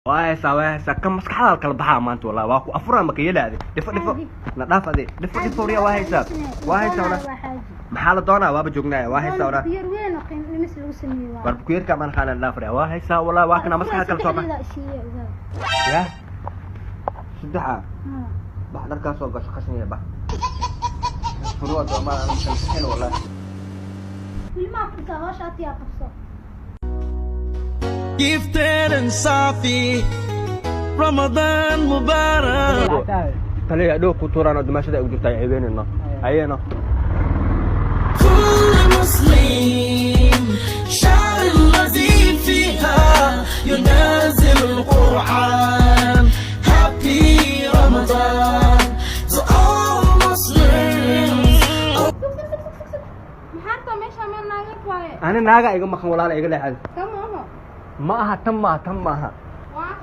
Waa haysaa, waa haysaa. Kan maskaxdaada kala baxaa maanta. Wallahi waa ku afuraa, maka yelaade. Dhifo dhifo na dhaaf ade, dhifo dhifo. Wariya, waa haysaa, waa haysaa wala. Maxaa la doonaa? Waaba joognaa, waa haysaa wala. Bukuyar weyn oo qiimo dhimis lagu sameeyey waa. War bukuyarka maan qaana, dhaaf wariya. Waa haysaa wallahi, waa kana maskaxda kala soo bax. Ya saddexa bax, dharkaas oo gasho qashin bax furuwa doomaan aan kala bixin wallahi. Ilmaha furtaa, hawsha atiyaa qabso. Gifted and Safi, Ramadan Mubarak. Taliya dhow ku tuuraan oo dimaashada ay u jirtaa ceebeynayno ayayno. كل مسلم شعر الذي فيها ينزل القرآن. Happy Ramadan to all Muslims. Maxaa rabtaa? Meesha meel naageed waaye. Ani naaga iga maqan, walaala, iga leexad. Kama aho. Ma aha tan, maaha tan, maaha.